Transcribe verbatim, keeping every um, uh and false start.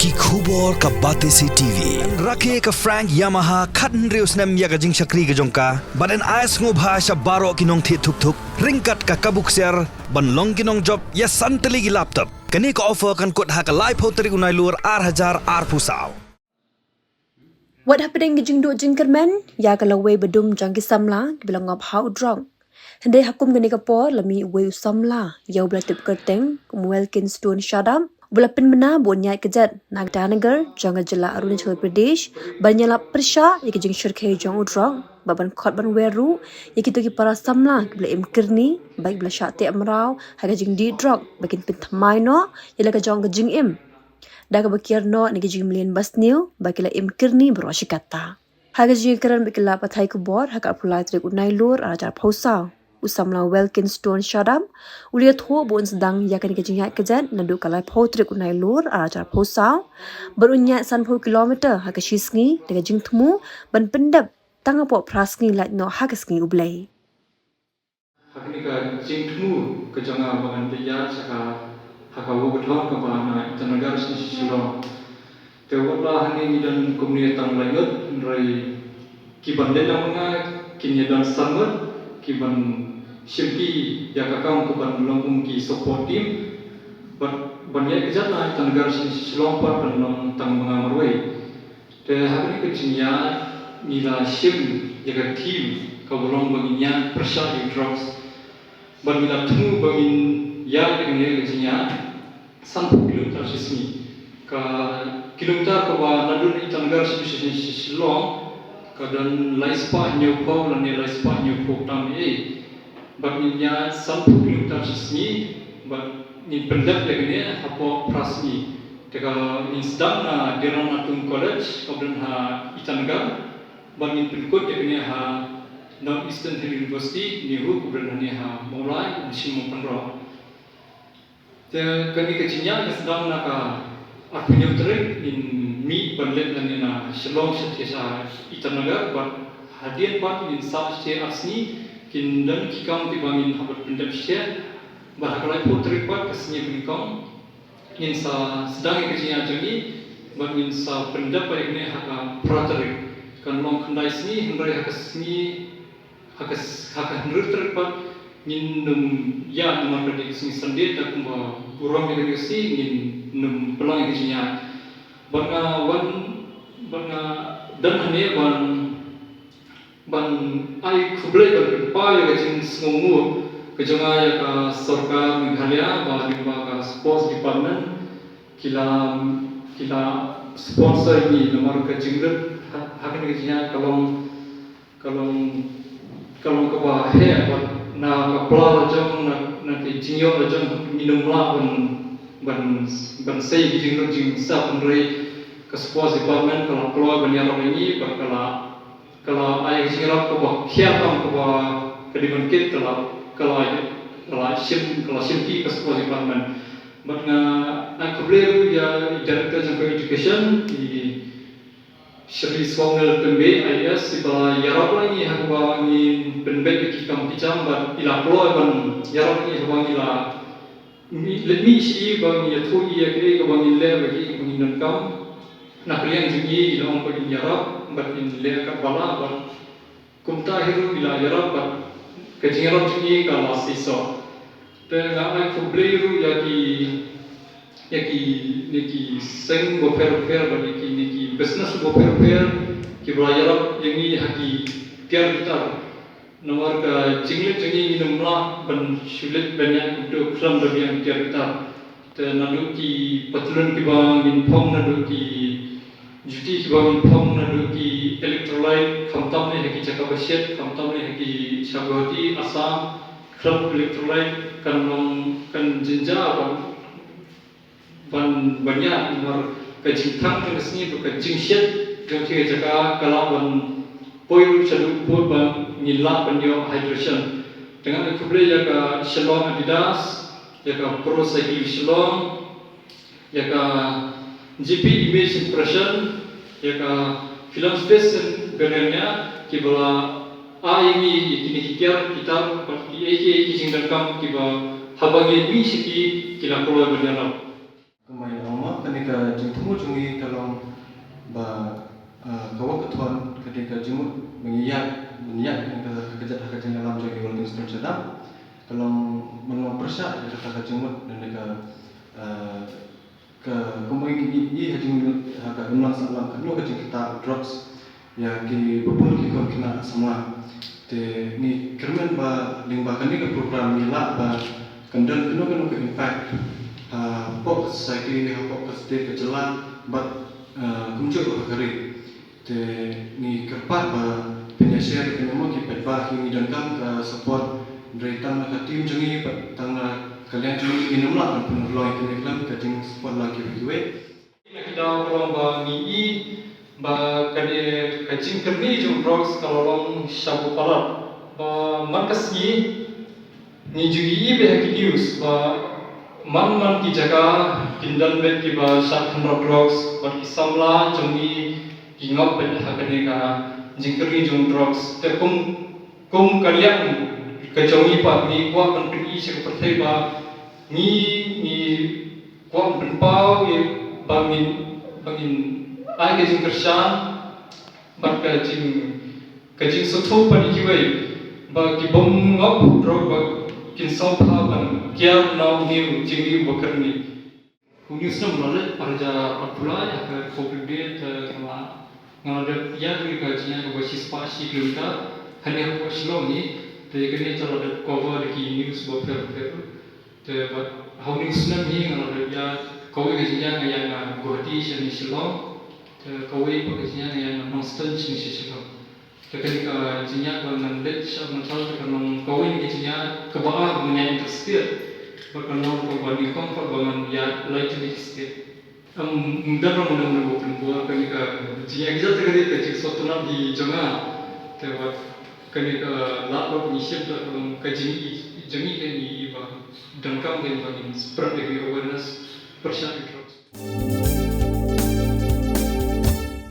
Ki khubor ka Batesi T V. Rakhe ka Frank Yamaha khathynriew snem ïa ka jingshakri ka jong ka. Bad yn ai sngewbha sha baroh ki nongthied thuk thuk ryngkat ka kabu ksiar ban long ki nongjop ïa san tylli ki laptop. Kane ka offer kan kut ha ka laiphew tarik u Nailur ar hajar arphew saw. Wat hapdeng ka jingduh jingkyrmen ïa ka lawei badum jong ki samla kiba la ngop ha u drok. Hynrei ha kum kane ka por la mih uwei u samla ïa uba la tip kyrteng kum u Welkin Stone Shadap, uba la pynbna ba un ïaid kjat na Itanagar jong ka jylla Arunachal Pradesh ban ïalap pyrshah ïa ka jingshyrkhei jong u drok bad ban khot ban wer ruh ïa kito ki para samla kiba la im kyrni bad kiba la shah teh mraw ha ka jingdih drok ba kin pynthymmai noh ïa la ka jong ka jingim. Da kaba kiar noh na ki jingmlien basniew ba ki la im kyrni baroh shi katta. Ha ka jingkren bad ki lad pathai khubor ha ka arphew lai tarik u Nailur ar hajar arphew saw, u samla Welkin Stone Shadap u la ïathuh ba un sdang ïa kane ka jingïaid kjat naduh ka laiphew tarik u Nailur ar hajar arphew saw bad un ïaid sanphew kilometer ha ka shi sngi da ka jingthmu ban pyndep tang hapoh phra sngi lait noh ha ka sngi U Blei. Ha kane ka jingthmu ka jong nga ba ngan peit ïa sha ka ha ka Walkathon kaba na Itanagar sha Shillong. Te wat la hangne ngi don kumne tang lai ngut, hynrei ki ban leit lang ma nga kin ïa don san ngut ki ban shim ki ïa ka kam ka ban long kum ki support team. Bad ban ïaid kjat na Itanagar sha Shillong pat kan long tang ma nga marwei. Te ha kane ka jingïaid ngi la shim ïa ka theme kaba long ba ngin ïaid pyrshah ïa u drugs. Bad ngi la thmu ba ngin ïaid ïa kane ka jingïaid sanphew kilometer shi sngi. Ka kilometer kaba naduh na Itanagar sha Shillong ka don lai spah hynñiewphew lane lai spah hynñiewphew tam eh. Bad ngin ïaid sanphew kilometer shi sngi bad ngin pyndep ïa kane hapoh phra sngi. Te ka ngin sdang na Dera Natung College kaba don ha Itanagar bad ngin pynkut ïa kane ha North Eastern Hill University, NEHU, kaba don hangne ha Mawlai, Mynsiem Mawphanrok. Te kane ka jingïaid ka sdang na ka arphew hynñiew tarik, ngin mih ban leit lane na Shillong shatei sha Itanagar bad hadien pat ngin sah shatei ar sngi, kin don ki kam kiba ngin hap ban pyndep shatei bad ha ka laiphew tarik pat ka sngi ba nyngkong ngin sa sdang ïa ka jingïaid jong ngi bad ngin sa pyndep ïa kane ha ka phra tarik. Kan long khyndai sngi, hynrei ha ka sngi ha ka, ha ka hynriew tarik pat ngin nym ïaid namar ka dei ka sngi Sunday, te kumba burom ïa kane ka sngi ngin nym pynlong ïa ka jingïaid. Bad nga wan, bad nga don hangne ban, ban ai khublei, ban pynpaw ïa ka jingsngewnguh ka jong nga ïa ka sorkar Meghalaya ba lyngba ka Sports Department ki la, ki la sponsor ïa ngi namar ka jingrit ha, ha kane ka jingïaid ka long ka long, ka long kaba heh bad na ka pla la jong, na, na ka jingïoh la jong, ngi nym lah ban, ban, ban sei ki jinglut jingsap, hynrei ka Sports Department ka la kloi ban ïarap ïa ngi bad ka la, ka la ai ka jingïarap kaba khia tam kaba ka dei ban kit, ka la, ka la, ka la shim, ka la shim ki ka Sports Department. Bad nga ai khublei ruh ïa i Director jong ka Education, i Shri Swapnil Tymbeh I A S, iba la ïarap ïa ngi ha kaba ngin pynbeit ïa ki kam ki jam bad i la kloi ban ïarap ïa ngi ha kaba ngi la mih, leit mih sha i ba ngin ïathuh ïa kaei kaba ngin leh bad kaei kaba ngin donkam. Na ka liang jong i i la ong ba in ïarap bad in leh katba lah bad kumta hi ruh i la ïarap bad ka jingïarap jong i ka la seisoh. Te nga ai khublei ruh ïa ki, ïa kine ki seng bapher bapher bad ïa kine ki business bapher bapher kiba la ïarap ïa ngi ha ki tiar ki tar. Namar ka jingleit jong ngi ngin ym lah ban shu leit ban ïaid kumto khlem da biang tiar ki tar. Te naduh ki patlun kiba ngin phong, naduh ki juti kiba ngin phong, naduh ki electrolyte, khamtam ne ha ki jaka ba shet, khamtam ne ha ki sha Guwahati, Assam, khlem electrolyte kan long kan jynjar ban, ban, ban ïaid namar ka jingthang jong ka sngi bad ka jingshet jong ka jaka ka lah ban poi ruh shaduh pud ba ngin lah ban ïoh hydration. Te nga ai khublei ïa ka Shillong Adidas, ïa ka Pro Cycling Shillong, ïa ka G P Image Impression, ïa ka Film Space in Begonia, kiba la ai ïa ngi ïa kine ki tiar ki tar bad kiei kiei ki jingdonkam kiba haba ngi mih sha ki ki la kloi ban ïarap. Kumba ngi ong mo, Kane ka jingthmu jong ngi ka long ba, ah, ka walkathon ka dei ka jingmut ba ngi ïaid, ba ngi ïaid ka, ka jait ha ka jingïalam jong ngi Walking Stone Shadap. Ka long, man long pyrshah ïa kata ka jingmut, ne ka, ah, ka kumba ngi, ngi, ngi ha jing, ha ka imlang sahlang katno ka jingkata drugs ïa kiba bun ki khun khynnah samla. Te ngi kyrmen ba lyngba kane ka program ngi lah ba kan don kano kano ka impact hapoh ka society, hapoh ka state, ka jylla bad, eh, kumjuh ha ka ri. Te ngi kyrpad ba phin ïa share ïa kane mo ki paidbah, ngi donkam ka support, hynrei tang na ka team jong ngi bad tang na ka liang jong ngi ngim lah ban pynurlong ïa kane khlem ka jingsupport lang kiwei kiwei. Na ki daw ka long ba ngi i ba kane ka jingkyrni jong drugs ka la long sha bun palat. Ba man ka sngi ngi ju i beit ha ki news ba man man ki jaka kin don beit kiba shah khynraw drugs bad ki samla jong ngi ki ngop beit ha kane ka jingkyrni jong drugs. Te kum, kum ka liang ka jong ngi pat ngi kwah ban pyni sha ka pyrthei ba ngi, ngi kwah pynpaw ïa ba ngin, ba ngin ai ka jingkyrshan bad ka jing, ka jingsngewthuh pat ïa kiwei ba ki bym ngop drug ba kin sngewbha ban kiar na une u jingri uba kyrni. Une u snem nga la leit arhajar arphew lai ha ka Republic Day, te nga la, nga la dep ïaid ïa ka jingïaid kaba shispah shi kilometer hangne hapoh Shillong hi. Te ïa kane te la dep cover da ki news bapher bapher. Te bad ha une u snem hi nga la dep ïaid, kawei ka jingïaid nga ïaid na Guwahati shane Shillong. Te kawei pat ka jingïaid nga ïaid na Nongstoiñ shane Shillong. Te kane ka jingïaid ba ngan leit sha Arunachal te ka long kawei ka jingïaid kaba ar ba ngan ïaid interstate. Bad ka long kaba nyngkong pat ba ngan ïaid lai tylli state. Ym don ruh mynno mynno ba pynbor kane ka jingïaid, ka jingïaid ka jingsngewtynnat hi jong nga. Te bad kane ka lad ba ngi shim te ka long ka jingïaid jong ngi, ka ngi ba donkam ka ba ngin spread ïa ka awareness pyrshah ïa ka.